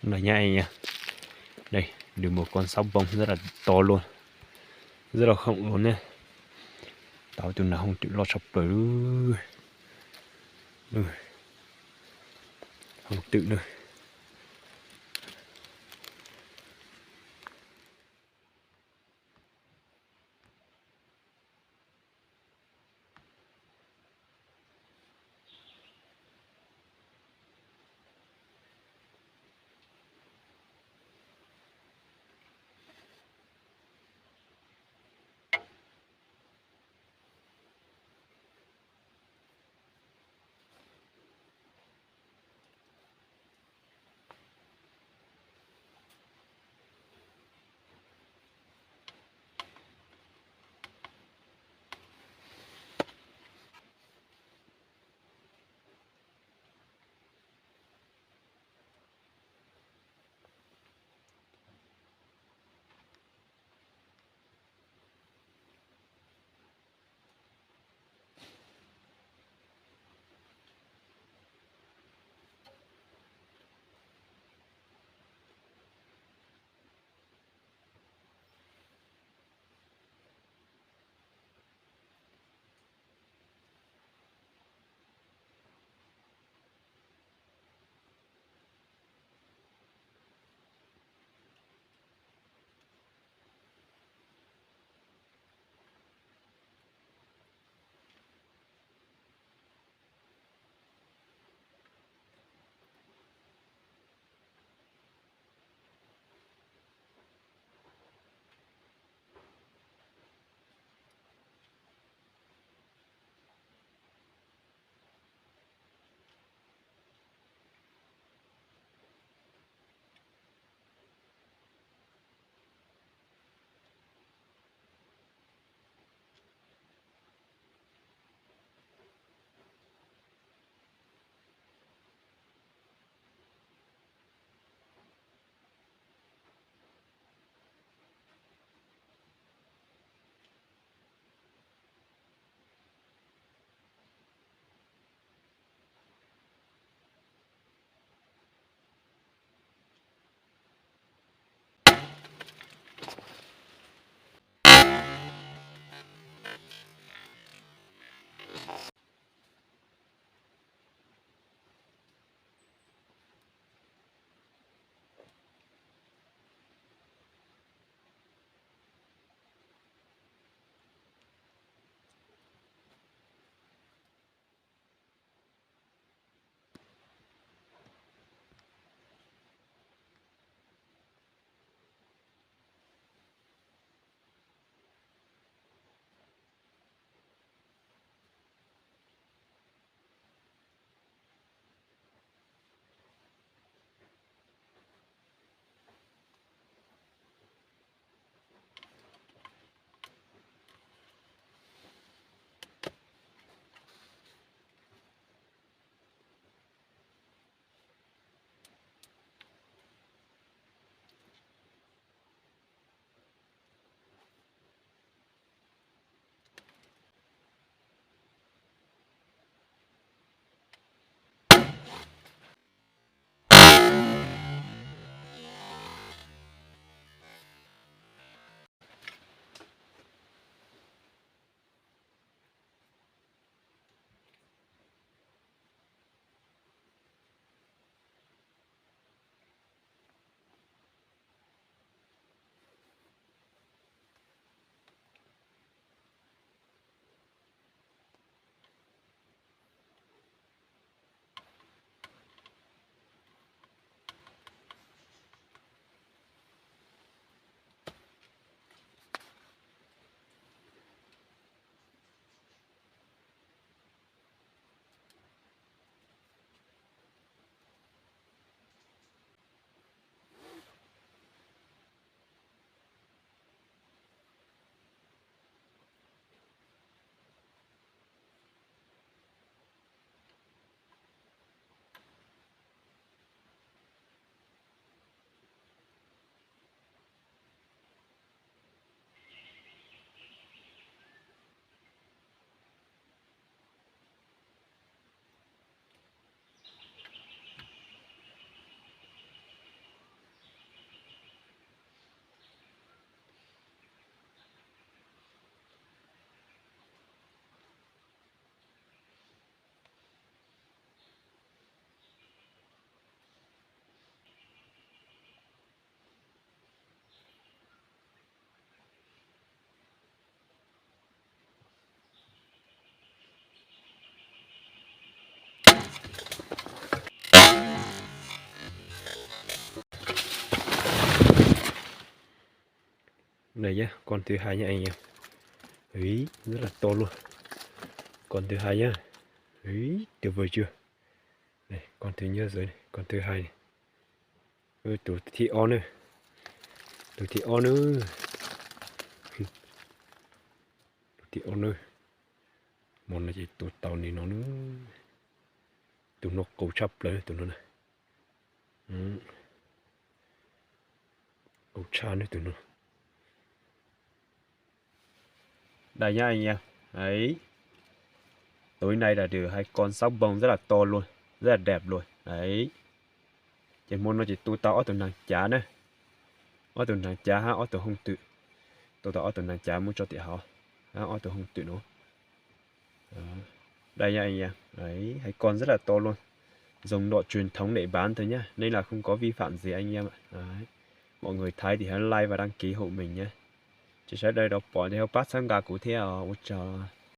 Nws nyab, nws mus kov xab npoo zaj dab to luaj, zaj dab hoom luaj ne. Tau tus nas hoom twm loj tshaj plaws. Hoom twm na. Con thứ hai nhá anh em. Ý, rất là to luôn. Con thứ hai nhá. Ý, tuyệt vời chưa? Này, con thứ nhất rồi này, con thứ hai này. Ui, tus thib ob na. Tus thib ob na. Tus thib ob na. Hmo no ces tua tau li no na. Tus no qau tshaj plaws tus no na. Qau tshaj na tus no. Đây nhá anh em. Đấy. Tối nay là được hai con sóc bông rất là to luôn, rất là đẹp luôn. Đấy. Ces hmo no ces tua tau ob tug naag cav na. Ob tug naag cav hab ob tug hooj twm. Tua tau ob tug naag cav muab tso tim hauv hab ob tug hooj twm no. Đây nha anh em. Đấy, hai con rất là to luôn. Dòng đỏ truyền thống để bán thôi nhá, nên là không có vi phạm gì anh em ạ. Đấy. Mọi người thấy thì hãy like và đăng ký hộ mình nhé. Ces sawv daws pom ces ho pab txhawb nqa kuv thiab os, ua tsaug.